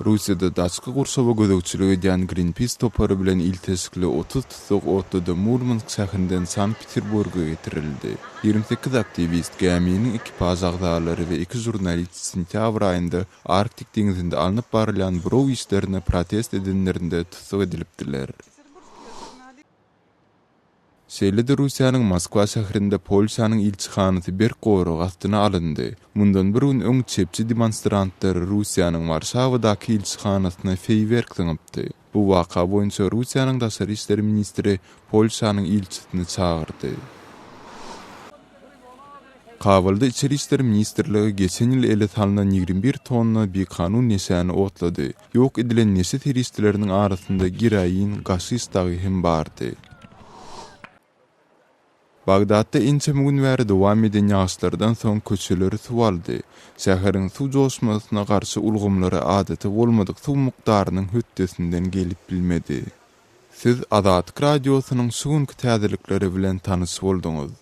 Russiýada daşky gurşawa gözegçilik edýän Greenpeace topary bilen ilteşikli 30 tussag otluda Murmansk şäherinden Sankt-Peterburga getirildi. 28 aktiwist, gäminiň ekipaž agzalary we iki žurnalist sentýabr aýynda Arktik deňzinde alnyp barylýan buraw işlerine protest edenlerinde tussag edilipdiler. Şeýle-de Russiýanyň Moskwa şäherinde Polşanyň ilçihanasy berk gorag astyna alyndy. Mundan bir gün öň çepçi demonstrantlar Russiýanyň Warşawadaky ilçihanasyna feýwerk zyňypdy. Bu waka boýunça Russiýanyň daşary işler ministri Polşanyň ilçisini çagyrdy. Kabulda Içeri işler ministrligi geçen ýyl ele salnan 21 tonna bikanun neşäni otlady. Ýok edilen neşe serişdeleriniň arasynda geroin, gaşiş dagy hem bardy. Bagdatda ençeme gün bäri dowam eden ýagyşlardan soň köçeleri suw aldy. Şäheriň suw joşmasyna garşy ulgamlary adaty bolmadyk suw mukdarynyň hötdesinden gelip bilmedi. Siz Azatlyk Radiosynyň şu günki täzelikleri bilen tanyş bolduňyz.